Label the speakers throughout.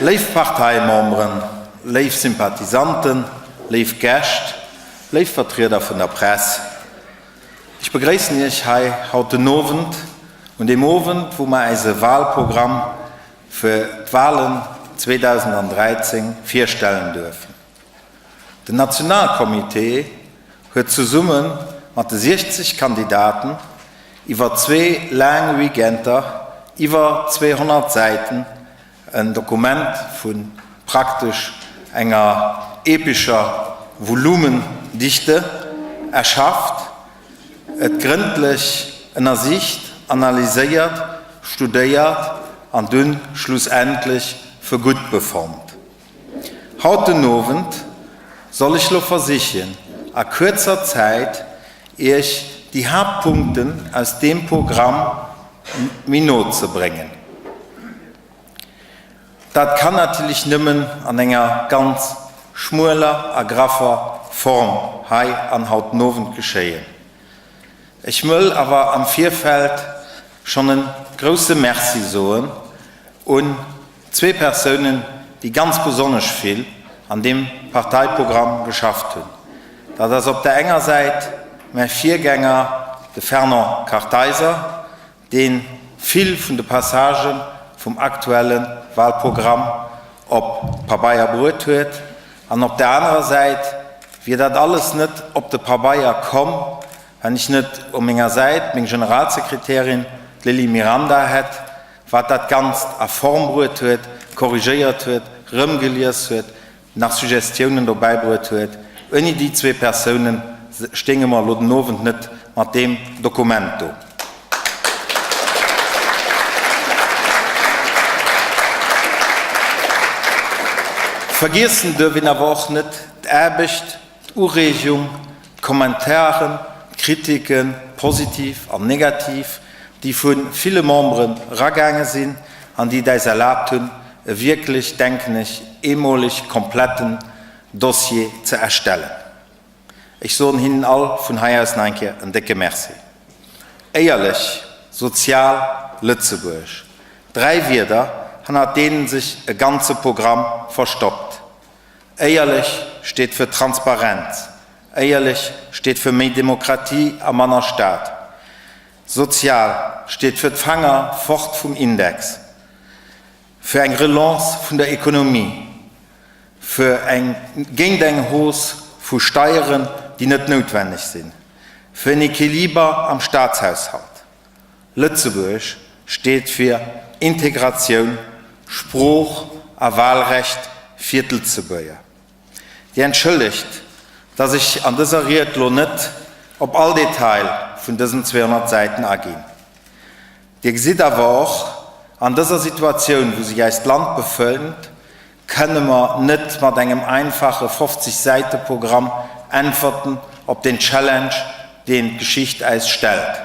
Speaker 1: Léif Parteimemberen, léif Sympathisanten, léif Gäscht, léif Vertrieder vun der Press, ech begréissen Iech hei haut den Owend, un deem Owend wou mer äise Wahlprogramm fir d'Wahlen 2013 virstellen duerfen. Den Nationalcomité huet zesumme mat de 60 Kandidaten iwwer zwee laang Weekender iwwer 200 Säiten en Dokument vu praktesch enger epescher Volumendichte erschafft, et grëndlech ënnersicht, analyséiert, studéiert an dunn schlussendlech fir gutt befonnt. Haut den Owend soll ech lo versichen a kuerzer Zäit Iech déi Haaptpunkten aus deem Programm méi no ze bréngen. Dat kann natierlech nëmmen an enger ganz schmueler a graffer Form hei an haut den Owend geschéien. Ech wëll awer am Virfeld schonn e grousse Merci soen un zwee Persounen, déi ganz besonnesch vill an deem Parteiprogramm geschafft hunn. Dat ass op der enger Säit mäi Virgänger, de Fernand Kartheiser, dee vill vun de Passagë vum aktuelle Wahlprogramm op d'Pabeier bruet huet, an op der anerer Säit wier dat alles net op de Pabeier komm, wann ech net u menger Säit meng Generalsekretärin, d'Lily Miranda, hätt, wat dat Ganzt a Form bruet huet, korrigéiert huet, rëmgelies huet, nach Suggestiounen dobäi bruet huet. Ouni déi zwee Persounen stéinge mer elo den Owend net mat deem Dokument do. Vergiessen duerf een awer och net d'Aarbecht, d'Ureegung, d'Kommentaren, d'Kritiken, positiv an negativ, déi vu ville Memberen eragaange sinn an déi et äis erlaabt hunn, e wierklech, denken ech, eemoleg kompletten Dossier ze erstellen. Ech soen hinnen all vun hei aus nach eng Kéier en décke Merci. Éierlech, sozial, Lëtzebuerg, dräi Wierder, hannert deenen sech e ganze Programm verstoppt. Éierlech steet fir Transparenz. Éierlech steet fir méi Demokratie a manner Staat. Sozial steet fir d'Fanger fort vum Index, fir eng Relance vun der Ekonomie, fir eng géint eng Hausse vu Steieren, déi net noutwenneg sinn, fir en Equiliber am Staatshaushalt. Lëtzebuerg steet fir Integratioun, Sprooch a Wahlrecht fir d'Lëtzebuerger. Dir entschëllegt, dass ech an dëser Ried lo net op all Detail vun dësen 200 Säiten aginn. Dir gesitt awer och, an dëser Situatioun, wou sech eist Land befënnt, kënne mer net mat engem einfache 50 Säite Programm äntwerten op den Challenge, deen d'Geschicht äis stellt.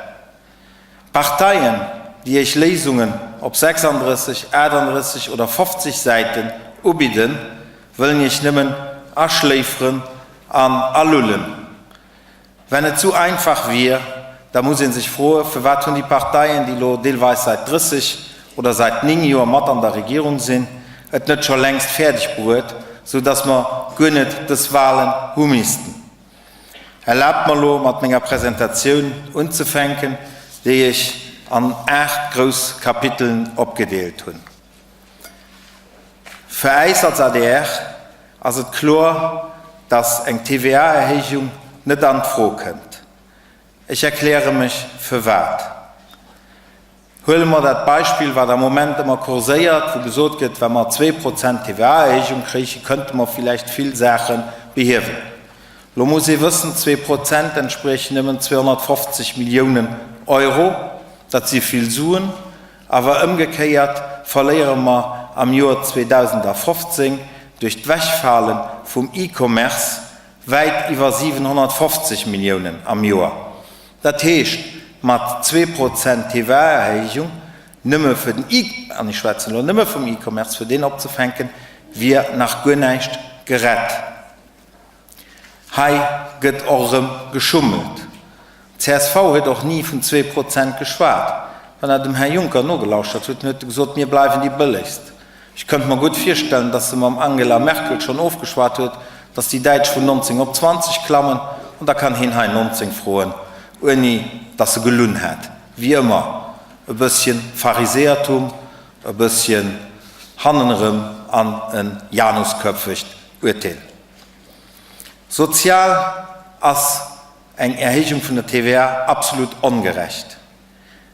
Speaker 1: Parteien, déi iech Léisungen op 36, 38 oder 50 Säiten ubidden, wëllen iech nëmmen aschléiferen an alullen. Wenn et sou einfach wier, da muss ee sech froe, firwat hunn déi Parteien, déi elo deelweis seit 30 oder seit 9 Joer mat an der Regierung sinn, et net scho längst fäerdeg bruet, sou datt mer guer net dës Wahlen hu missten. Erlaabt mer elo mat menger Presentatioun unzefänken, déi ech an 8 grouss Kapiteln opgedeelt hunn. Fir äis als adr ass et kloer, datt eng TVA-Erhéijung net an d'Fro kënnt. Ech erkläre mech firwat. Huele mer dat Beispill, wat am Moment ëmmer kurséiert, wou gesot gëtt, wa mer 2% TVA-Erhéijung kréichen, könnte mer villäicht vill Saache behiewen. Lo muss ee wëssen, 2% entspriechen nëmmen 250 Milliounen Euro. Dat si vill Suen. Awer ëmgekéiert verléiere mer am Joer 2015 duerch d'Wechfale vum E-Commerce wäit iwwer 750 Milliounen am Joer. Dat heescht, mat 2% TVA-Erhéijung nëmme fir den E, an ech schwätzen elo nëmme vum E-Commerce, fir deen opzefänken, wier nach guer näischt gerett. Hei gëtt och erëm geschummelt. Csv huet och ni vun 2% geschwat. Wann Der dem Här Juncker nogelauschtert hutt, dann huet e gesot, mir bleiwen déi bëllegst. Ech kënnt mer gutt virstellen, dass e mam Angela Merkel schonn ofgeschwat huet, dass déi Däitsch vun 19 op 20 klammen, an da kann heen hei 19 froen, ouni dass e gelunn hätt. Wéi ëmmer, e bësschen Pharisäertum, e bësschen hannenerëm an e janusköpfegt Urteel. Sozial ass eng Erhéijung vun der TVA absolut ongerecht.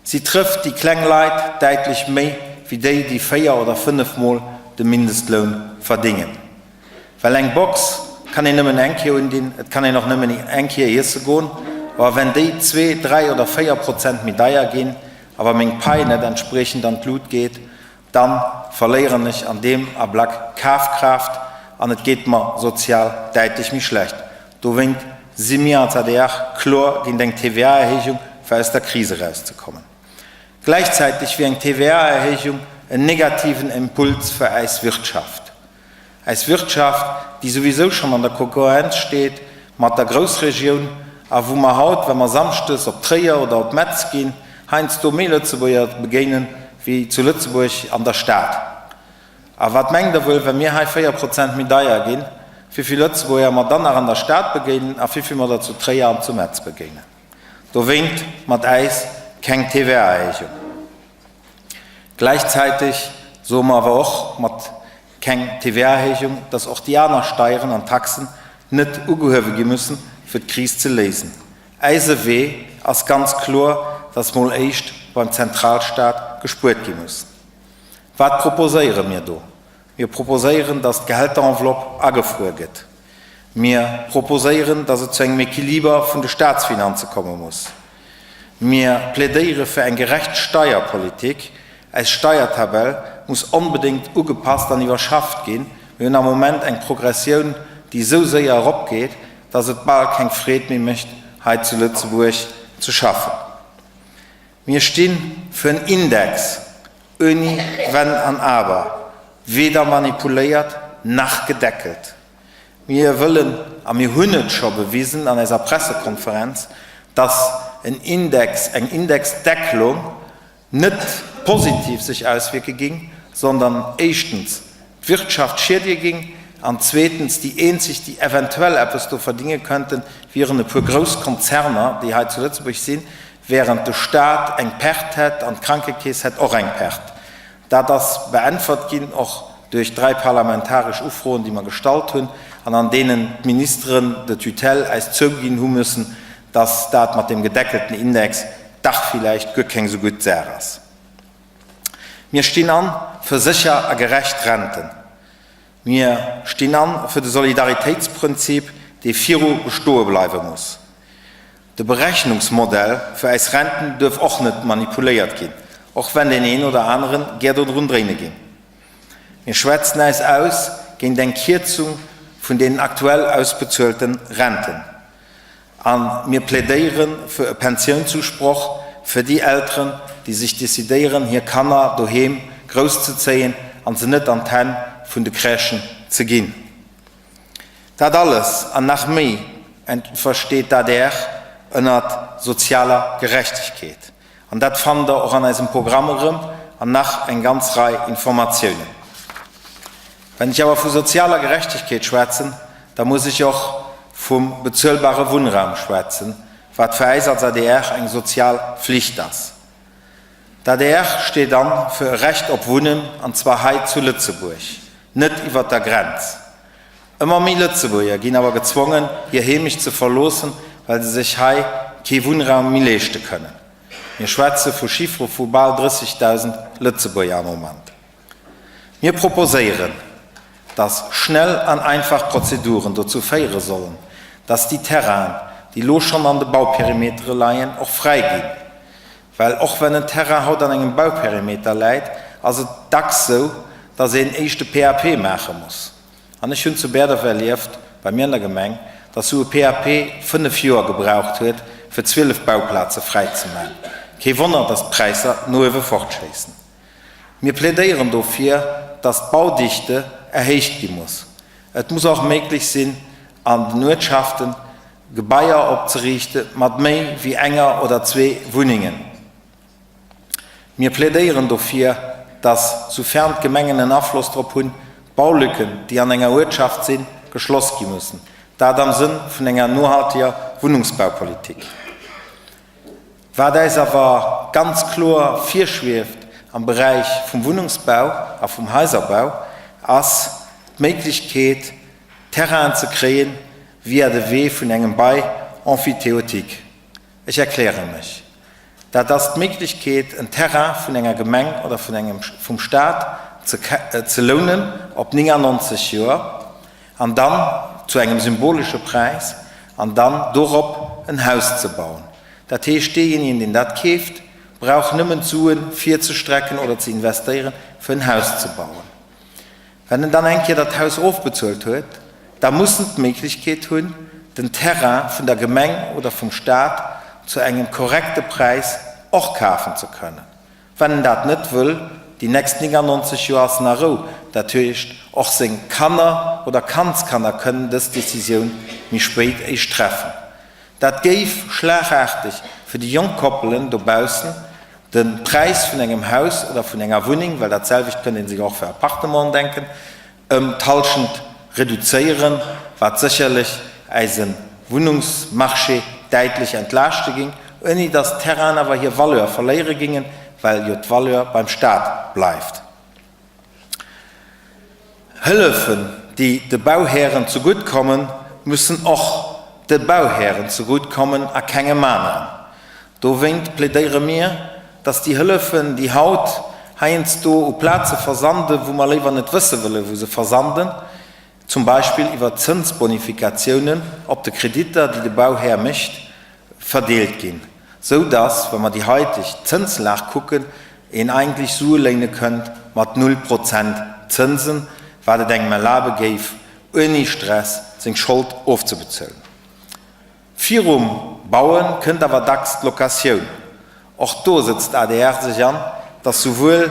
Speaker 1: Si trëfft déi kleng Leit däitlech méi wéi déi, déi 4 oder 5 mol de Mindestloun verdéngen. Well eng Box kann een nëmmen eng Kéier undinn, et kann een och nëmmen eng Kéier iesse goen. Awer wenn déi zwee, dräi oder 4 Prozent méi deier ginn a wa meng Pai net entspriechend an d'Lut geet, dann verléieren ech an deem Ablack Kafkraaft an et geet mer sozial däitlech méi schlecht. Dowéint si mir als adr kloer géint eng TVA-Erhéijung, fir aus der Kris erauszekommen. Gläichzäiteg wier eng TVA-Erhéijung en negativen Impuls fir äis Wirtschaft. Äis Wirtschaft, déi souwisou schonn an der Konkurrenz steet mat der Groussregioun a wou mer haut, wa mer samschdes op Tréier oder op Metz ginn, heiansdo méi Lëtzebuerger begéinen, wéi zu Lëtzebuerg an der Stad. A wat mengt Der wuel, wa mir hei 4 Prozent méi deier ginn, wivill Lëtzebuerger mer dann nach an der Stad begéinen a wivill mer der zu Tréier an zu Metz begéinen? Dowéint mat äis keng TVA-Erhéijung. Gläichzäiteg soe mer awer och mat keng TVA-Erhéijung, dass och déi aner Steieren an Taxen net ugehuewe gi müssen, fir d'Kris ze léisen. Äise Wee ass ganz kloer, dass mol éischt beim Zentralstaat gespuert gi muss. Wat proposéiere mir do? Mir proposéieren, dass d'Gehälterenveloppe agefruer gëtt. Mir proposéieren, dass et zu engem Equiliber vun de Staatsfinanze komme muss. Mir plädéiere fir eng gerecht Steierpolitik. Äis Steiertabell muss onbedéngt ugepasst an iwwerschafft ginn. Mir hunn am Moment eng Progressioun, déi esou séier eropgeet, dass et bal keng Freed méi mécht, hei zu Lëtzebuerg ze schaffen. Mir sti fir en Index ouni Wenn an Aber, weder manipuléiert nach gedeckelt. Mir wëllen, a mir hunn et scho bewisen an eiser Pressekonferenz, dass en Index, eng Indexdecklung net positiv sech auswierke ging, sondern éischtens d'Wirtschaft schiedege ging an zweetens déi eenzeg, déi eventuell eppes do verdinge könnten, wieren e puer grouss Konzerner, déi hei zu Lëtzebuerg sinn, während de Stat eng Perte hätt an d'Krankekeess hätt och eng Perte. Dat ass beäntwert ginn, och duerch dräi parlamentaresch Ufroen, déi mer gestallt hunn an an deenen d'Ministeren de tutelle äis zouginn hu müssen, dass dat mat deem gedeckelten Index dach villäicht guer keng esou gutt Saach ass. Mir stinn an fir sécher a gerecht Renten. Mir stinn an fir de Solidaritéitsprinzip, dee viru bestoe bleiwe muss. De Berechnungsmodell fir äis Renten duerf och net manipuléiert ginn, och wenn deen een oder aneren gär dodrun dréine géing. Mir schwätzen äis aus géint eng Kierzung vun deenen aktuell ausbezuelte Renten a mir plädéiere fir e Pensiounsusproch fir déi Elteren, déi sech decidéieren, hir Kanner doheem grousszezéien an se net an d'Hänn vun de Crèchen ze ginn. Dat alles an nach méi versteet d'ADR ënnert sozialer Gerechtegkeet. An dat fannt der och an eisem Programm erëm an nach eng ganz Rei Informatiounen. Wenn ech awer vu sozialer Gerechtegkeet schwätzen, da muss ech och vum bezuelbare Wunnraum schwätzen, wat fir äis als adr eng sozial Flicht ass. D'adr steet an fir e Recht op Wunnen, an zwar hei zu Lëtzebuerg, net iwwert der Grenz. Ëmmer méi Lëtzebuerger ginn awer gezwongen, hir Heemecht ze verloossen, well se sech hei kee Wunnraum méi leeschte kënnen. Mir schwätze vu Chiffere vu bal 30.000 Lëtzebuerger am Moment. Mir proposéieren, dass schnell an einfach Prozeduren dozou féiere sollen, dass déi Terrainen, déi elo schonn an de Bauperimetere leien, och fräi ginn. Well och wenn en Terrain haut an engem Bauperimeter läit, ass et dacks sou, dass een éischt e PAP maache muss. An ech hunn zu Bäerdorf erlieft, bei mir an der Gemeng, dass sou e PAP 5 Joer gebraucht huet, fir 12 Bauplaze fräi ze maachen. Kee Wonner, dass d'Präisser no uewe fortschéissen. Mir plädéieren dofir, dass d'Baudichte erhéicht gi muss. Et muss och méiglech sinn, an den Uertschaften Gebaier opzeriichte mat méi wéi enger oder zwee Wunnengen. Mir plädéieren dofir, dass, soufern d'Gemengen en Afloss drop hunn, d'Baulücken, déi an enger Uertschaft sinn, geschloss gi mussen. Dat am Sënn vun enger nohalteger Wunnungsbaupolitik. Wat äis awer ganz kloer virschwieft am Beräich vum Wunnungsbau a vum Haiserbau, ass d'Méiglechkeet, Terrainen ze kréien via de Wee vun engem Bail emphytéotique. Ech erkläre mech. Dat ass d'Méiglechkeet, en Terrain vun enger Gemeng oder vun engem, vum Stat ze, ze lounen op 99 Joer an dann zu engem symbolesche Präis an dann dorop en Haus ze bauen. Dat heescht, deejéinegen, deen dat keeft, brauch nëmmen d'Sue virzestrecken oder ze investéieren, fir en Haus ze bauen. Wenn en dann eng Kéier dat Haus ofbezuelt huet, da muss en d'Méiglechkeet hunn, den Terrain vun der Gemeng oder vum Stat zu engem korrekte Präis och kafen ze kënnen. Wenn en dat net wëll, déi nächst 99 Joer ass en a Rou, dat heescht och seng Kanner oder Kandskanner kënnen dës Décisioun méi spéit éischt treffen. Dat géif schlagaarteg fir déi jonk Koppelen dobaussen de Präis vun engem Haus oder vun enger Wunneng, well dat selwecht kënnt ee sech och fir Appartementen denken, ëm d'Hallschent reduzéieren, wat sécherlech äise Wunnungsmarché däitlech entlaaschte géing, ouni datt d'Terrainen awer hir Valeur verléiere géingen, well jo d'Valeur beim Stat bleift. Hëllefen, déi de Bauhären zegutt kommen, müssen och de Bauhären zegutt kommen a kengem aneren. Dowéint plädéiere mir, dass déi Hëllefen, déi haut heiansdo u Plaze versanden, wou mer léiwer net wësse wëllen, wou se versanden, zum Beispill iwwer Zënsbonifikatiounen op de Kreditter, déi de Bauhär mécht, verdeelt ginn, sou dass, wa mer déi haiteg Zënslag kucken, een eigentlech Sue léine kënnt mat null Prozent Zënsen, wat et engem erlabe géif, ouni Stress seng Schold ofzebezuelen. Virum Baue kënnt awer dacks d'Locatioun. Och do sëtzt d'ADR sech an, dass souwuel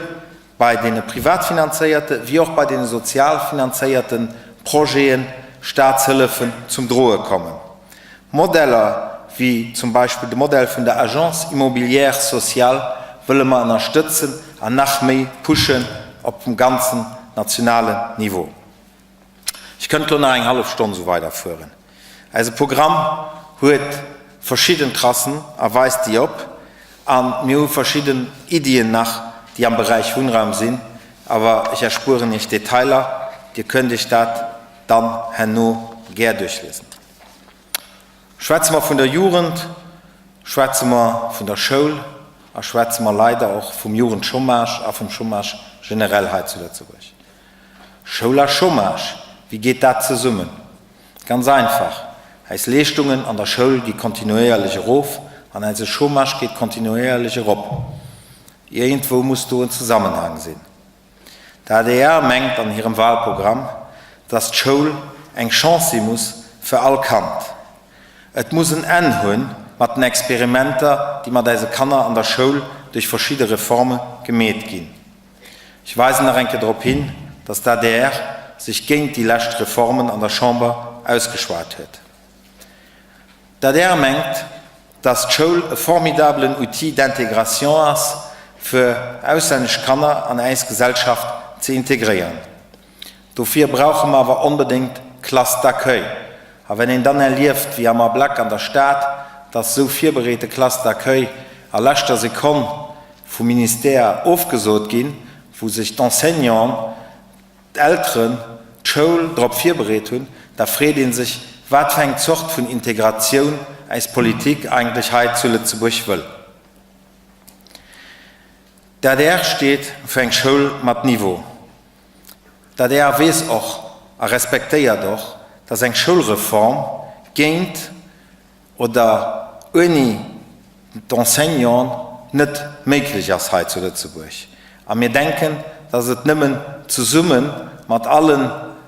Speaker 1: bei deene privat finanzéierte wéi och bei deene sozial finanzéierte Projete Staatshëllefen zum Droe kommen. Modeller wéi zum Beispill de Modell vun der Agence immobilière sociale wëlle mer ënnerstëtzen an nach méi pushen op dem ganzen nationalen Niveau. Ech kënnt lo nach eng hallef Stonn esou weiderfueren. Eise Programm huet verschidden Tracen a weist déi op. A mir hu verschidden Iddien nach, déi am Beräich Wunnraum sinn. Awer ech erspueren Iech d'Detailer. Dir kënnt Iech dat dann herno gär duerchliesen. Schwätze mer vun der Jugend, schwätze mer vun der Schoul a schwätze mer leider och vum Jugendchômage a vum Chômage generell hei zu Lëtzebuerg. Schoul a Chômage, wéi geet dat zesummen? Ganz einfach, Eis Leeschtungen an der Schoul gi kontinuéierlech erof an eise Chômage geet kontinuéierlech erop. Iergendwou muss do en Zesammenhang sinn. D'adr mengt an hirem Wahlprogramm, dass d'Schoul eng Chance si muss fir all Kand. Et muss en Enn hu mat den Experimenter, déi mat eise Kanner an der Schoul duerch verschidde Reforme gemeet ginn. Ech weisen nach eng Kéier drop hin, dass d'ADR sech géint déi lescht Reformen an der Chamber ausgeschwat huet. D'adr mengt, dass d'Schoul e formidablen Outil d'intégration ass, fir auslännesch Kanner an äis Gesellschaft ze integréieren. Dofir brauche mer awer onbedéngt Classes d'accueil. A wenn een dann erlieft, wéi am Ablack an der Stad, dass esou virbereete Classes d'accueil a leschter Sekonn vum Ministère ofgesot ginn, wou sech d'Enseignanten, d'Elteren, d'Schoul drop virbereet hunn, da freet ee sech, wat fir eng Zort vun Integratioun äis Politik eigentlech hei zu Lëtzebuerg wëll. D'adr steet fir eng Schoul mat Niveau. D'adr weess och a respektéiert och, datt eng Schoulreform géint oder ouni d'Enseignanten net méiglech ass hei zu Lëtzebuerg. A mir denken, datt et nëmmen zesumme mat alle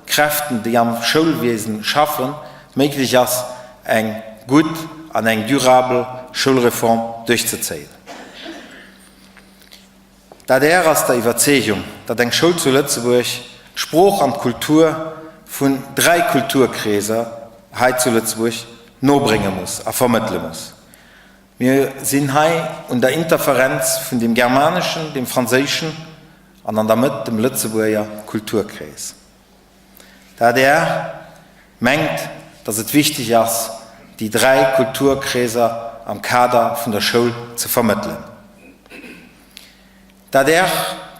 Speaker 1: Kräften, déi am Schoulwiesen schaffen, méiglech ass, eng gutt an eng durabel Schoulreform duerchzezéien. D'adr ass der Iwwerzeegung, datt eng Schoul zu Lëtzebuerg d'Sprooch an d'Kultur vun 3 Kulturkreeser hei zu Lëtzebuerg nobrénge muss a vermëttele muss. Mir sinn hei un der Interferenz vun dem Germaneschen, dem Franséischen. An an der Mëtt dem Lëtzebuerger Kulturkrees. D'adr mengt, datt et wichteg ass, déi 3 Kulturkreeser am Kader vun der Schoul ze vermëttelen. D'adr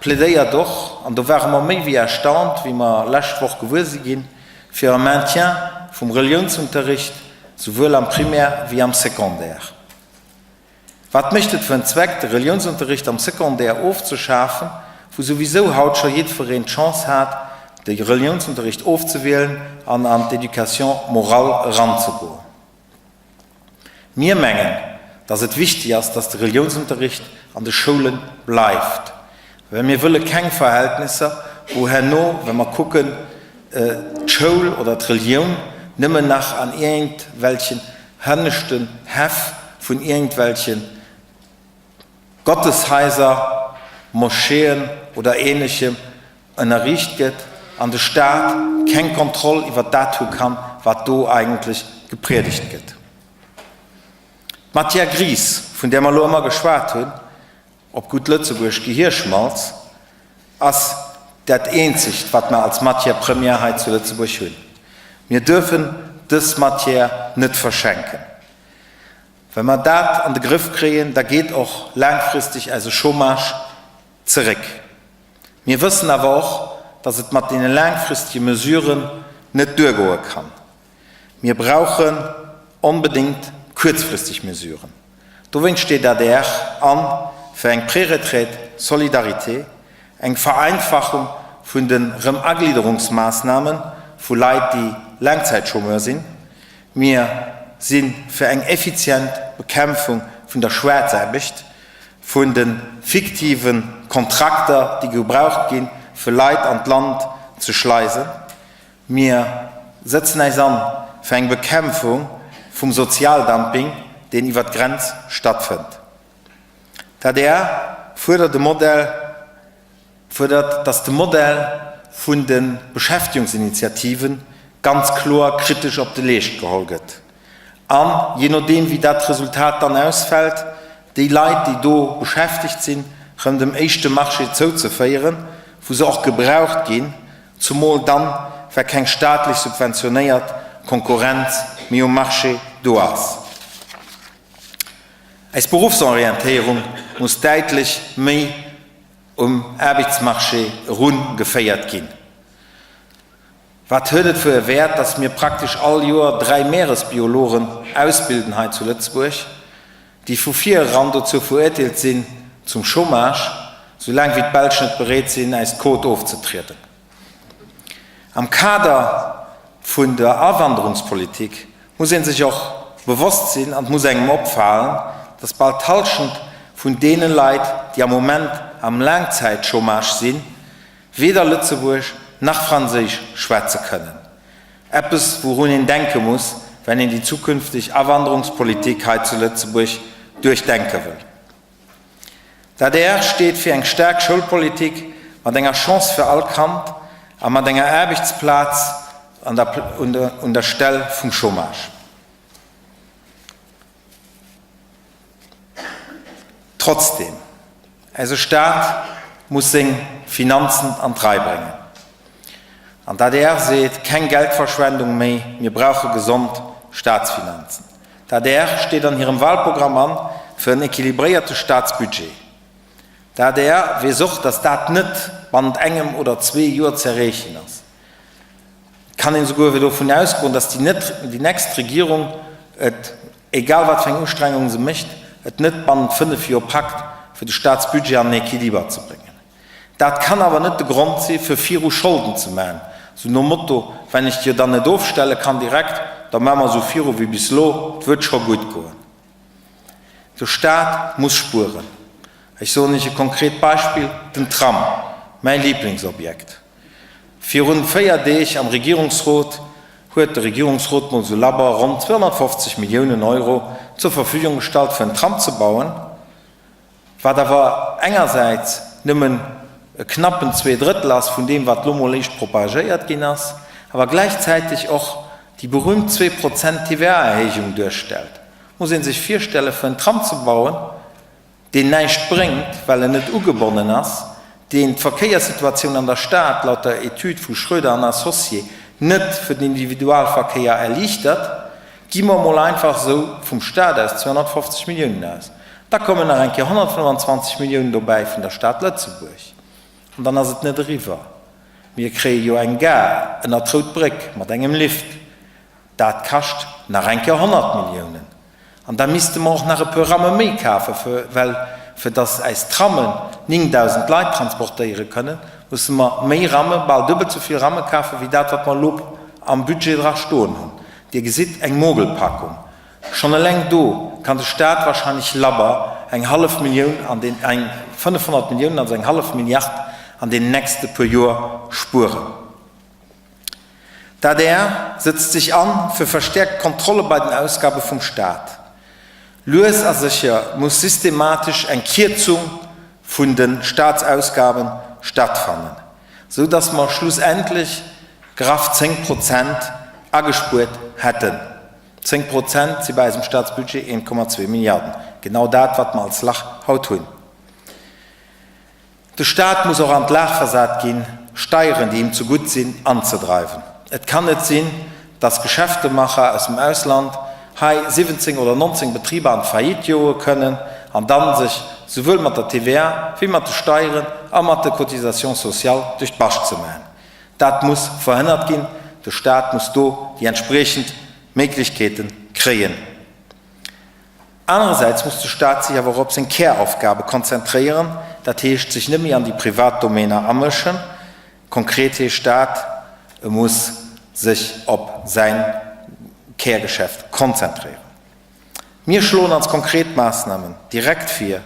Speaker 1: plädéiert och, an do ware mer méi wéi erstaunt, wéi mer lescht Woch gewuer si ginn, fir e Maintien vum Reliounsunterricht, souwuel am Primaire wéi am Secondaire. Wat mécht et fir en Zweck, de Reliounsunterricht am Secondaire ofzeschafen, wou souwisou haut scho jiddwereen d'Chance hat, de Reliounsunterricht ofzewielen an an d'Éducation morale eranzegoen? Mir mengen, dass et wichtig ass, dass de Reliounsunterricht an de Schoule bleift, well mir wëlle keng Verhältnisser, wou herno, wa mer kucken, d'Schoul oder d'Relioun nëmmen nach an iergendwelchen hënneschten Häff vun iergendwelche Gotteshaiser, Moscheeën oder Ähnlechem ënnerriicht gëtt an de Staat keng Kontroll iwwer dat hu kann, wat do eigentlech gepriedegt gëtt. D'Matière grise, vun där mer elo ëmmer geschwat hunn, op gutt Lëtzebuergesch Gehierschmalz, ass dat eenzegt, wat mer als Matière première hei zu Lëtzebuerg hunn. Mir duerfen dës Matière net verschenken. Wa mer dat an de Grëff kréien, da geet och laangfristeg eise Chômage zeréck. Mir wëssen awer och, dass et mat deene laangfristege Mesuren net duergoe kann. Mir brauchen onbedéngt kuerzfristeg Mesuren. Dowéinst steet adr an fir eng Préretraite solidarité, eng Vereinfachung vun de Rëm-Aglidderungsmaassname vu Leit, déi Laangzäitchômeur sinn. Mir si fir eng effizient Bekämpfung vun der Schwaarzaarbecht, vun de fiktive Kontrakter, déi gebraucht ginn, fir Leit an d'Land ze schleisen. Mir sëtzen äis an fir eng Bekämpfung vum Sozialdumping, deen iwwer d'Grenz stattfënnt. D'adr fuerdert e Modell, fuerdert, datt de Modell vun de Beschäftigungsinitiativen ganz kloer kritesch op de Leescht geholl gëtt an, jee nodeem wéi dat Resultat dann ausfält, déi Leit, déi do beschäftegt sinn, rëm dem éischte Marché zouzeféieren, wou se och gebraucht ginn, Zumol dann, well keng staatlech subventionéiert Konkurrenz méi um Marché do ass. Eis Beruffsorientéierung muss däitlech méi um Aarbechtsmarché eru geféiert ginn. Wat huet et fir e Wäert, dass mir praktesch all Joer 3 Meeresbiologen ausbilden hei zu Lëtzebuerg, déi vu vir eran dozou veruerteelt sinn zum Chômage, soulaang wéi d'Belsch net bereet sinn, äis d'Quot ofzetrieden. Am Kader vun der Awanderungspolitik muss ee sech och bewosst sinn an et muss engem opfalen, dass bal d'Halschent vun deene Leit, déi am Moment am Laangzäitchômage sinn, weder Lëtzebuerg nach Franséisch schwätze kënnen. Eppes, wourun een denke muss, wenn een déi zukünfteg Awanderungspolitik hei zu Lëtzebuerg duerchdenke wëll. D'adr steet fir eng staark Schoulpolitik mat enger Chance fir all Kand a mat enger Aarbechtsplaz un der Stell vum Chômage. Trotzdem, eise Staat muss seng Finanzen an d'Rei bréngen. An d'ADR seet, keng Geldverschwendung méi, mir brauche gesond Staatsfinanzen. D'adr steet an hirem Wahlprogramm an fir en équilibréierte Staatsbudget. D'adr weess och, datt dat net bannent engem oder zwee Joer z'erreechen ass. Et kann een esouguer dovun ausgoen, datt déi nächst Regierung et, egal wat fir eng Ustrengung se mécht, et net bannent 5 Joer packt, fir de Staatsbudget an en Equiliber ze bréngen. Dat kann awer net de Grond si fir viru Scholden ze maachen, sou nom Motto, Wenn ech déi jo dann net ofstelle kann direkt, da maache mer esou viru wéi bis elo, 't wërt scho gutt goen. De Staat muss spueren. Ech soen Iech e konkret Beispill, den Tram, mäi Lieblingsobjekt. Virun 4 Deeg am Regierungsrot huet de Regierungsrot mol sou labber ronn 250 Milliounen Euro zur Verfügung gestallt fir en Tram ze bauen, wat awer engersäits nëmmen e knappen Zweedrëttel ass vun deem wat lo mol éischt propagéiert ginn ass, awer gläichzäiteg och déi berühmt 2 Prozent TVA-Erhéijung duerstellt. Muss ee sech virstellen, fir en Tram ze bauen, deen näischt bréngt, well en net ugebonnen ass, Deen d'Verkéierssituatioun an der Stad laut der Etüd vu Schroeder an Associés net fir den Individualverkéier erliichtert, gi mer emol einfach esou vum Stat aus 250 Milliounen aus. Da kommen nach eng Kéier 125 Milliounen dobäi vun der Stad Lëtzebuerg. An dann ass et net eriwwer. Mir kréie jo eng Gare ënner d'Rout Bréck mat engem Lift. Dat kascht nach eng Kéier 100 Milliounen. An da misste mer och nach e puer Ramme méi kafen, well fir dass äis Trammen 9.000 Leit transportéiere kënnen, musse mer méi Ramme, bal duebelt esou vill Ramme kafen, wéi dat, wat mer elo am Budget dra stoen hunn. Dir gesitt, eng Mogelpackung. Schonn eleng do kann de Stat wahrscheinlech labber eng hallef Millioun an den, eng 500 Milliounen, also eng hallef Milliard an deenen nächste puer Joer spueren. D'adr sëtzt sech an fir verstäerkt Kontrolle bei den Ausgabe vum Staat. Lues a sécher muss systematesch eng Kierzung vun de Staatsausgaben stattfannen, sou datt mer schlussendlech graff 10 Prozent agespuert hätten. 10 Prozent si bei eisem Staatsbudget 1,2 Milliarden, genau dat wat mer als Lach haut hunn. De Staat muss och an d'Lag versat ginn, Steieren, déi him zegutt sinn, anzedreiwen. Et kann net sinn, dass Geschäftemacher aus dem Ausland hei 17 oder 19 Betriber an d'Faillite joe kënnen an dann sech souwuel mat der TVA wéi mat de Steieren a mat de Cotisations sociales duerch d'Bascht ze maachen. Dat muss verhënnert ginn. De Staat muss do déi entspriechend Méiglechkeete kréien. Anerersäits muss de Staat sech awer och op seng Käraufgabe konzentréieren, dat heescht sech net méi an déi privat Domäner amëschen. Konkret heescht dat, e muss sech op säin Kärgeschäft konzentréieren. Mir schloen als konkret Maassnamen direkt vir,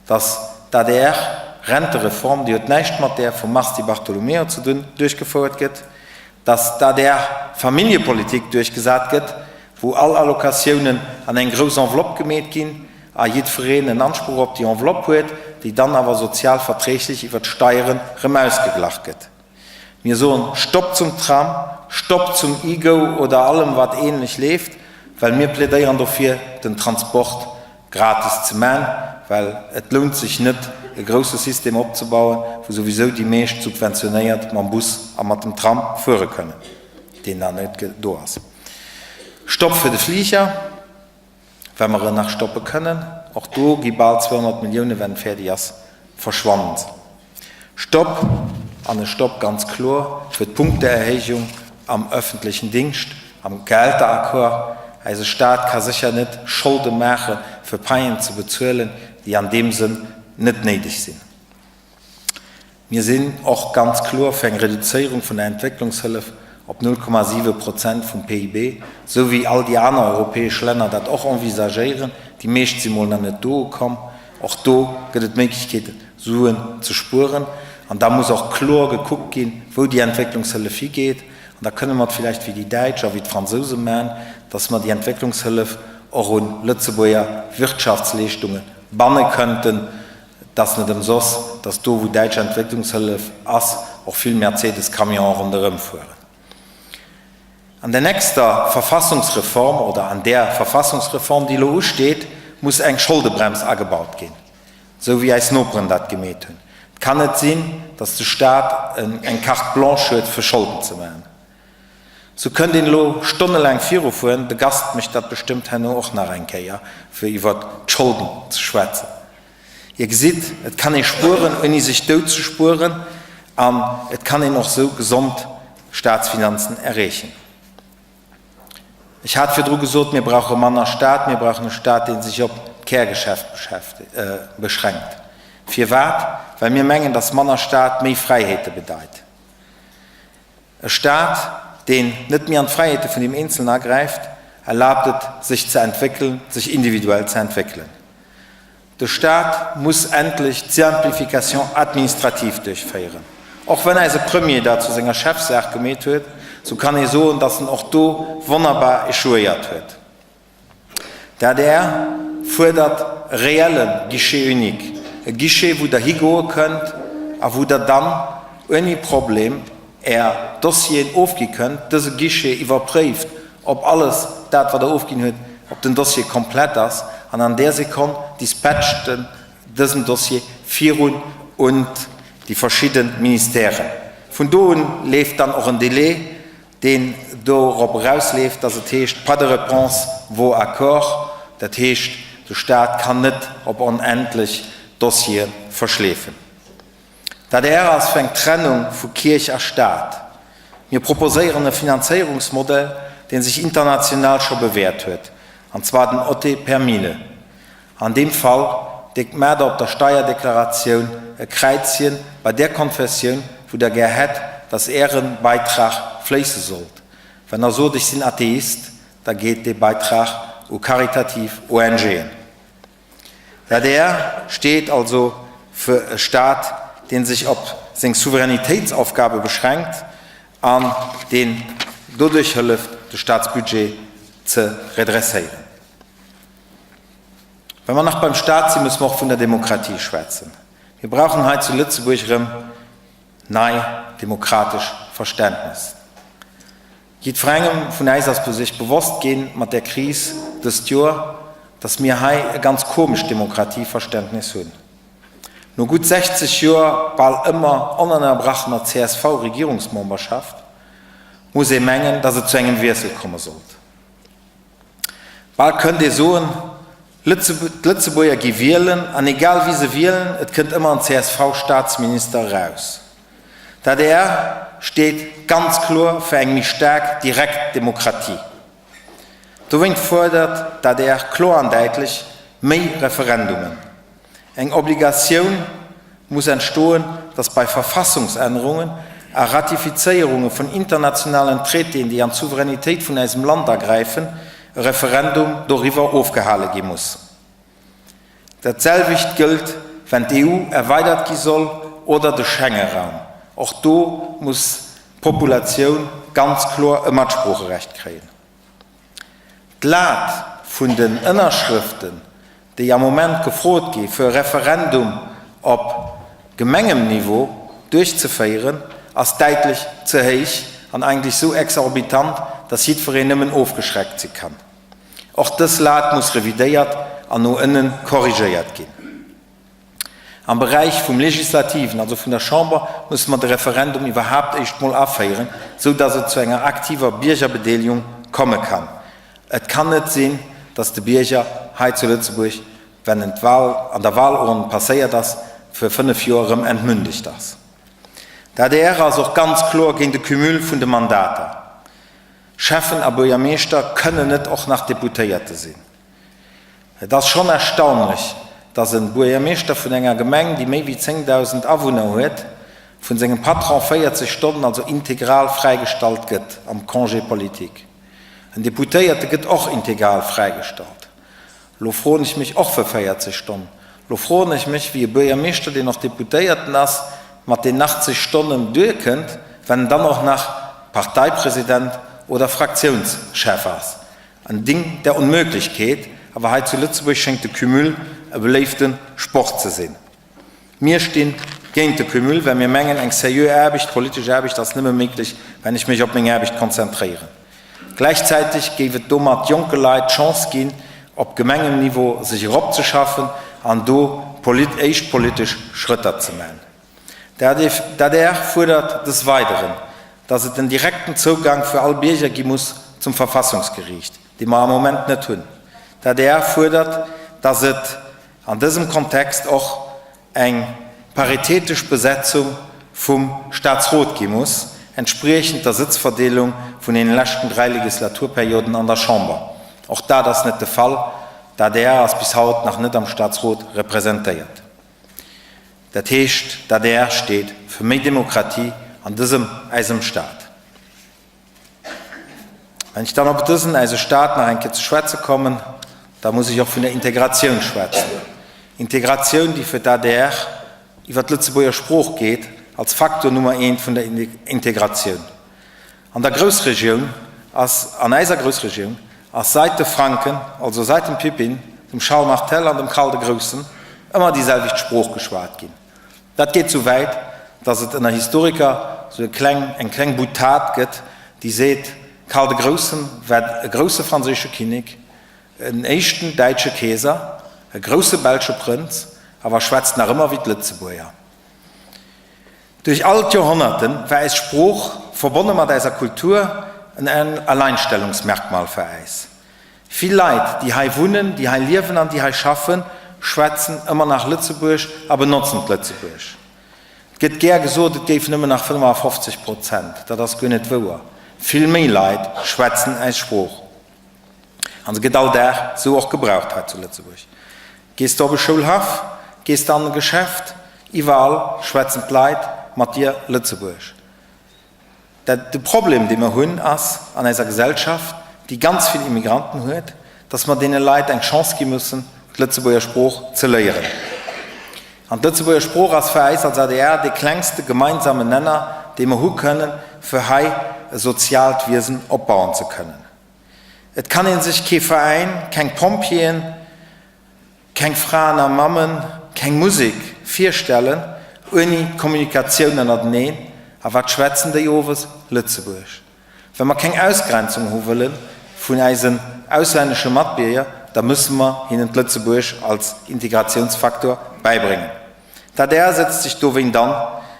Speaker 1: datt d'ADR-Rentereform, déi huet näischt mat där vum Mars Di Bartolomeo ze dunn, duerchgefouert gëtt, datt d'ADR-Familljepolitik duerchgesat gëtt, wou all Allocatiounen an eng grouss Enveloppe gemeet ginn a jiddwereen en Anspruch op déi Enveloppe huet, déi dann awer sozial verträglech iwwert d'Steieren erëm ausgeglach gëtt. Mir soen Stopp zum Tram, Stopp zum e-Go oder allem wat ähnlech leeft, well mir plädéieren dofir, den Transport gratis ze man, well et lount sech net e grousse System opzebauen, wou souwisou déi meescht subventionéiert mam Bus a mat dem Tram fuere kënnen, deen dann net do ass. Stopp fir de Fliger, well mer en nach stoppe kënnen. Och do gi bal 200 Milliounen, wenn et fäerdeg ass, verschwannen se. Stopp, an e Stopp ganz kloer fir d'Punkteerhéijung am öffentlechen Dingscht, am Gehälteraccord. Eise Stat ka sécher net Scholde maache fir Paien ze bezuelen, déi an deem Sënn net néideg sinn. Mir sinn och ganz kloer fir eng Reduzéierung vun der Entwécklungshëllef op 0,7 Prozent vum PIB, esou wéi all déi aner europäesch Länner dat och envisagéieren. Déi meescht si mol nach net do ukomm. Och do gëtt et Méiglechkeeten, Suen ze spueren. An da muss och kloer gekuckt ginn, wou déi Entwécklungshëllef higeet. An da kënne mer et villäicht wéi déi Däitsch a wéi d'Fransouse maachen, dass mer déi Entwécklungshëllef och un Lëtzebuerger Wirtschaftsleeschtunge banne kënnten. Et ass net ëmsoss, dass do wou däitsch Entwécklungshëllef ass, och vill Mercedes-Camionen ronderëm fueren. An der nächster Verfassungsreform oder an där Verfassungsreform, déi elo usteet, muss eng Scholdebrems agebaut ginn, esou wéi eis Noperen dat gemeet hunn. Et kann net sinn, dass de Staat eng Carte blanche huet, fir Scholden ze maachen. Sou kënnt een elo stonnelaang virufueren, de Gast mécht dat bestëmmt herno och nach eng Kéier, fir iwwert d'Scholden ze schwätzen. Dir gesitt, et kann ee spueren, ouni sech dout ze spueren, an et kann een och sou gesond Staatsfinanzen erreechen. Ech hat virdru gesot, mir brauche manner Staat, mir brauchen e Staat, dee sech op d'Kärgeschäft beschränkt. Firwat? Well mir mengen, dass manner Staat méi Fräiheete bedeit. E Staat, deen net méi an d'Fräiheete vun dem Eenzelen agräift, erlaabt et, sech ze entwéckelen, sech individuell ze entwéckelen. De Staat muss endlech d'Simplification administrative duerchféieren. Och wenn eise Premier dat zu senger Chefsaach gemeet huet, sou kann ee soen, datt en och do wonnerbar échouéiert huet. D'adr fuerdert e reelle Guichet unique, e Guichet wou Der higoe kënnt a wou Der dann ouni Problem Är Dossieren ofgi kënnt. Dëse Guichet iwwerpréift, ob alles dat wat Der ofginn huet, ob den Dossier komplett ass an an där Sekonn dispatcht en dësen Dossier virun un. déi verschidde Ministèren. Vun do un leeft dann och en Délai, deen dorop erausleeft, dass et heescht, pas de réponse vaut accord. Dat heescht, de Stat kann net op onendlech Dossiere verschleefen. D'adr ass fir eng Trennung vu Kierch a Staat. Mir proposéieren e Finanzéierungsmodell, dee sech international scho bewäert huet, an zwar den Ôter per mille. An deem Fall déckt maacht Der op der Steierdeklaratioun e Kräizchen bei där Konfessioun, wou Der gär hätt, dass Äre Beitrag fléisse sollt. Wenn Der sot, ech sinn Atheist, da geet dee Beitrag u karitativ ONGen. D'adr steet also fir e Staat, dee sech op seng Souveränitéitsaufgabe beschränkt an deen doduerch hëlleft, de Staatsbudget ze redresséieren. Wa mer nach beim Staat sinn, musse mer och vun der Demokratie schwätzen. Mir brauchen hei zu Lëtzebuerg erëm nei demokratesch Verständnes. Jiddwerengem vun äis ass sech bewosst ginn mat där Kris dëst Joer, dass mir hei e ganz komescht Demokratieverständnis hunn. No gutt 60 Joer bal ëmmer onënnerbrachener CSV-Regierungsmemberschaft muss ee mengen, dass et zu engem Wiessel komme sollt. Bal kënnt ee soen, d'Lëtzebuerger gi wielen an egal wie se wielen, et kënnt ëmmer en CSV-Staatsminister eraus. D'adr steet ganz kloer fir eng méi staark direkt Demokratie. Dowéint fuerdert d'adr kloer an däitlech méi Referendumen. Eng Obligatioun muss entstoen, datt bei Verfassungsännerungen a Ratifizéierunge vun internationalen Traitéen, déi an d'Souveränitéit vun äisem Land agräifen, e Referendum doriwwer ofgehale gi muss. Dat selwecht gëllt, wenn d'EU erweidert gi soll oder de Schengeraum. Och do muss d'Populatioun ganz kloer e Matsproocherecht kréien. D'Lat vun den Ënnerschrëften, déi am Moment gefrot gi fir e Referendum op Gemengemniveau duerchzeféieren, ass däitlech ze héich an eigentlech sou exorbitant, datt jiddwereen nëmmen ofgeschreckt si kann. Och dës Lat muss revidéiert an no ënne korrigéiert ginn. Am Beräich vum Legislativen, also vun der Chamber, musse mer de Referendum iwwerhaapt éischt mol aféieren, sou dass et zu enger aktiver Biergerbedeelegung komme kann. Et kann net sinn, dass de Bierger hei zu Lëtzebuerg, wenn en d'Wahl an der Wahlurn passéiert ass, fir 5 Joer erëm entmündegt ass. D'adr ass och ganz kloer géint e Cumul vun de Mandater. Schäffen a Buergermeeschter kënnen net och nach Deputéierte sinn. Et ass schonn erstaunlech, dass en Buergermeeschter vun enger Gemeng, déi méi wéi 10.000 Awunner huet, vun sengem Patron 40 Stonnen, also integral, fräigestallt gëtt am Congé politique. En Deputéierte gëtt och integral fräigestallt. Lo froen ech mech, och fir 40 Stonnen. Lo froen ech mech, wéi e Buergermeeschter, deen och Deputéierten ass, mat den 80 Stonnen duerkënnt, wenn en dann och nach Parteipresident oder Fraktiounschef ass. Ein Ding der Unmöglichkeit, awer hei zu Lëtzebuerg schéngt de Cumul e beléifte Sport ze sinn. Mir sti géint de Cumul, well mir mengen, eng seriö Aarbecht, politesch Aarbecht ass nëmme méiglech, wenn ech mech op meng Aarbecht konzentréieren. Gläichzäiteg géif et domat jonke Leit d'Chance ginn, op Gemengenniveau sech eropzeschaffen an do éischt politesch Schrëtter ze man. D'adr fuerdert des Weideren, datt et en direkten Zougang fir all Bierger gi muss zum Verfassungsgeriicht, dee mer am Moment net hunn. D'adr fuerdert, datt et an dësem Kontext och eng paritätesch Besetzung vum Staatsrot gi muss, entspriechend der Sëtzverdeelung vun deene leschten 3 Legislaturperioden an der Chamber. Och dat ass net de Fall. D'adr ass bis haut nach net am Staatsrot representéiert. Dat heescht, d'adr steet fir méi Demokratie an dësem äisem Staat. Wenn ech dann op dësen äise Staat nach eng Kéier ze schwätze kommen, da muss ech och vun der Integratioun schwätzen. Integratioun, déi fir d'adr iwwer d'Lëtzebuerger Sprooch geet, als Faktor Nummer eent vun der Integratioun. An der Groussregioun ass, an äiser Groussregioun ass seit de Franken, also seit dem Pippin, dem Charles Martel an dem Karl de Groussen, ëmmer déi selwecht Sprooch geschwat ginn. Dat geet sou wäit, datt et ënner Historiker sou e kleng, eng kleng Boutade gëtt, déi seet, Karl de Groussen war e grousse franséische Kinnek, en éischten däitsche Keeser, e grousse belsche Prënz, awer schwätzt nach ëmmer wéi d'Lëtzebuerger. Duerch all d'Joerhonnerte war äis Sprooch, verbonne mat äiser Kultur, en Alleinstellungsmerkmal fir äis. Vill Leit, déi hei wunnen, déi hei liewen an déi hei schaffen, schwätzen ëmmer nach Lëtzebuergesch a benotzen d'Lëtzebuergesch. Et gëtt gär gesot, et géif nëmmen nach 55 Prozent. Dat ass guer net wouer. Vill méi Leit schwätzen äis Sprooch. An se gëtt all Dag sou och gebraucht hei zu Lëtzebuerg. Gees de op e Schoulhaff, gees de an e Geschäft, iwwerall schwätzen d'Leit mat dir Lëtzebuergesch. Dat de Problem, dee mer hunn, ass an eiser Gesellschaft, déi ganz vill Immigranten huet, dass mer deene Leit eng Chance gi mussen, d'Lëtzebuerger Sprooch ze léieren. An d'Lëtzebuerger Sprooch ass fir äis als adr dee klengste gemeinsamen Nenner, dee mer hu kënnen, fir hei e soziaalt Wiesen opbauen ze kënnen. Et kann ee sech kee Veräin, keng Pompjeeën, keng Fraen a Mammen, keng Musek virstellen ouni d'Kommunikatioun ënnerteneen. A wat schwätzen déi owes? Lëtzebuergesch. Wa mer keng Ausgrenzung hu wëlle vun äisen auslännesche Matbierger, da musse mer hinnen d'Lëtzebuergesch als Integratiounsfaktor bäibréngen. D'adr setzt sech dowéint an,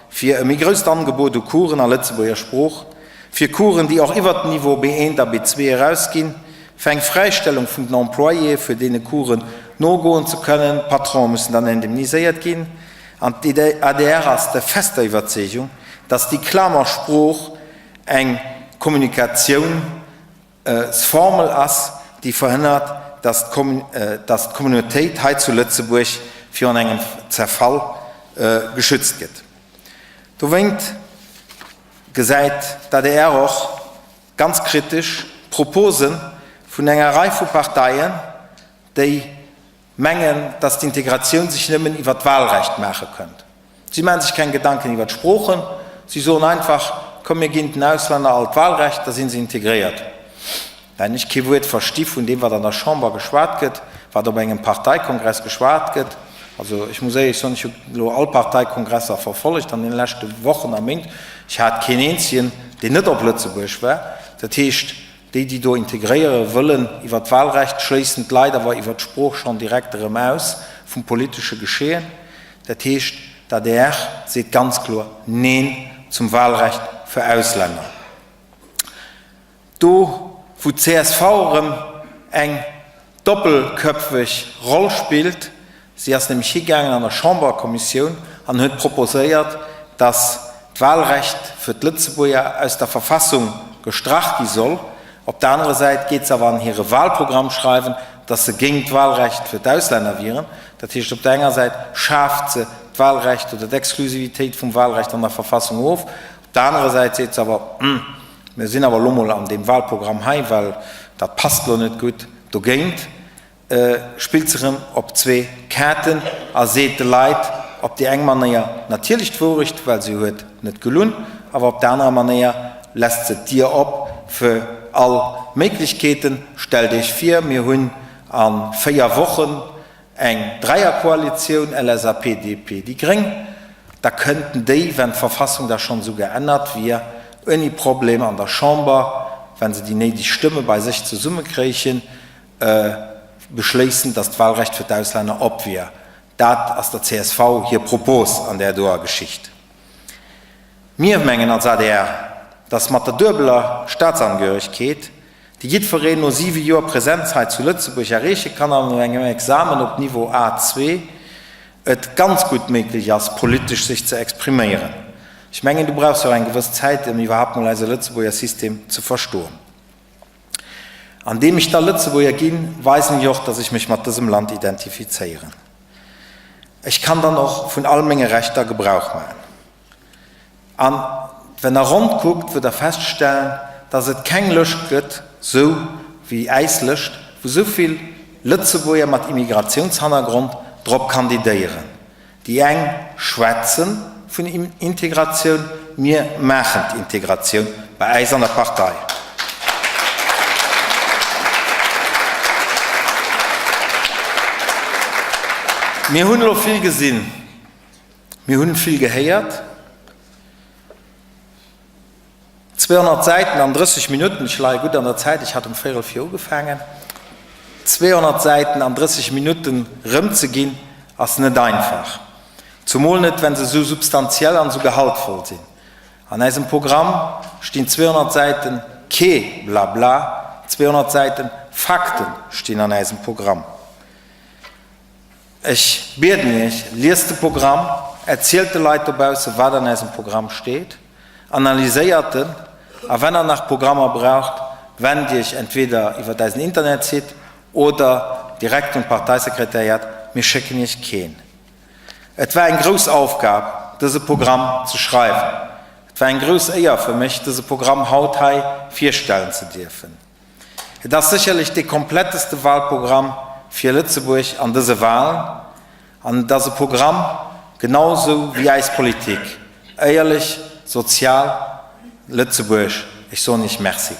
Speaker 1: fir e méi grousst Angebot u Coursen a Lëtzebuerger Sprooch, fir Coursen, déi och iwwert den Niveau B1 a B2 erausginn, fir eng Fräistellung vun den Employéë fir deene Coursen nogoen ze kënnen, d'Patronen mussen dann indemniséiert ginn. An d'adr ass der fester Iwwerzeegung, datt déi Klamer Sprooch eng Kommunikatioun, s Formel ass, déi verhënnert, dass d'Communautéit hei zu Lëtzebuerg virun engem Zerfall geschützt gëtt. Dowéint gesäit d'ADR och ganz kritesch d'Propose vun enger Rei vu Parteien, déi mengen, dass d'Integratioun sech nëmmen iwwer d'Wahlrecht maache kënnt. Si maache sech keng Gedanken iwwer d'Sproochen, si soen einfach, komm mir ginn den Auslänner all d'Wahlrecht, da si se integréiert. Well ech kee Wuert versti vun deem, wat an der Chamber geschwat gëtt, wat op engem Parteikongress geschwat gëtt, also ech muss éierlech soen, ech hu elo all Parteikongresser verfollegt an deene leschte Wochen a Méint, ech hat keen eenzegen, deen net op Lëtzebuerg war. Dat heescht, Déi, déi do integréiere wëllen iwwer d'Wahlrecht, schléissen d'Leit awer iwwer d'Sprooch schonn direkt erëm aus vum politesche Geschehen. Dat heescht, d'ADR seet ganz kloer Neen zum Wahlrecht fir Auslänner. Do, wou d'CSV erëm eng doppelköpfeg Roll spillt, Si ass nämlech higaangen an der Chamberkommissioun an huet proposéiert, dass d'Wahlrecht fir d'Lëtzebuerger aus der Verfassung gestrach gi soll. Op der anerer Säit geet se awer an hire Wahlprogramm schreiwen, dass se géint d'Wahlrecht fir d'Auslänner wieren. Dat heescht, op der enger Säit schaaft se d'Wahlrecht oder d'Exklusivitéit vum Wahlrecht an der Verfassung of, op der anerer Säit seet se awer, Mir sinn awer elo mol an deem Wahlprogramm hei, well dat passt elo net gutt, dogéint. Spillt se rëm op zwee Kaarten a seet de Leit op déi eng Manéier natierlech d'Wourecht, well se huet net gelunn, awer op der anerer Manéier lässt se d'Dier op fir all Méiglechkeeten. Stellt Iech vir, mir hunn a 4 Wochen eng Dräierkoalitioun, LSAP, DP, déi gréng, da kënnten déi, wenn d'Verfassung da schonn esou geännert wier, ouni Problem an der Chamber, wenn se déi néideg Stëmme bei sech zesummekréichen, beschléissen, datt d'Wahlrecht fir d'Auslänner op wier. Dat ass der csv hir Propos an där doer Geschicht. Mir mengen als adr, datt mat der duebeler Staatsangehöregkeet, déi jiddwereen no siwe Joer Präsenz hei zu Lëtzebuerg erreeche kann an no engem Examen op Niveau A2, et ganz gutt méiglech ass, politesch sech ze expriméieren. Ech mengen, du brauchs jo och eng gewëss Zäit, ëm iwwerhaapt mol eise Lëtzebuerger System ze verstoen. Andeem ech da Lëtzebuerger ginn, weisen ech och, dass ech mech mat dësem Land identifizéieren. Ech kann dann och vun all menge Rechter Gebrauch maachen. An wenn der ronnt kuckt, wëert der feststellen, dass et keng Lëscht gëtt, sou wéi äis Lëscht, wou sou vill Lëtzebuerger mat Immigratiounshannergrond drop kandidéieren. Déi eng schwätze vun Integratioun, mir maachen d'Integratioun bei äis an der Partei. Mir hunn elo vill gesinn, mir hunn vill gehéiert. 200 Säiten an 30 Minutten, ech leie gutt an der Zäit, ech hat um véierel vir ugefaangen, 200 Säiten an 30 Minutten erëmzeginn, ass net einfach. Zumol net, wenn se esou substantiell an esou gehaltvoll sinn. An äisem Programm stinn 200 Säiten kee Blabla, 200 Säiten Fakten stinn an äisem Programm. Ech bieden Iech, liest de Programm, erzielt de Leit dobausse wat an äisem Programm steet, analyséiert en, a wenn der nach Programmer braucht, wennt Iech entweder iwwert äisen Internetsite oder direkt un d'Parteisekretariat, mir schécken Iech keen. Et war eng grouss Aufgab, dëse Programm ze schreiwen. Et war eng grouss Éier fir mech, dëse Programm haut hei virstellen ze dierfen. Et ass sécherlech dee kompletteste Wahlprogramm fir Lëtzebuerg an dëse Wahlen an et ass e Programm, genau esou wéi eis Politik, éierlech, sozial, Lëtzebuerg. Ech soen Iech Merci.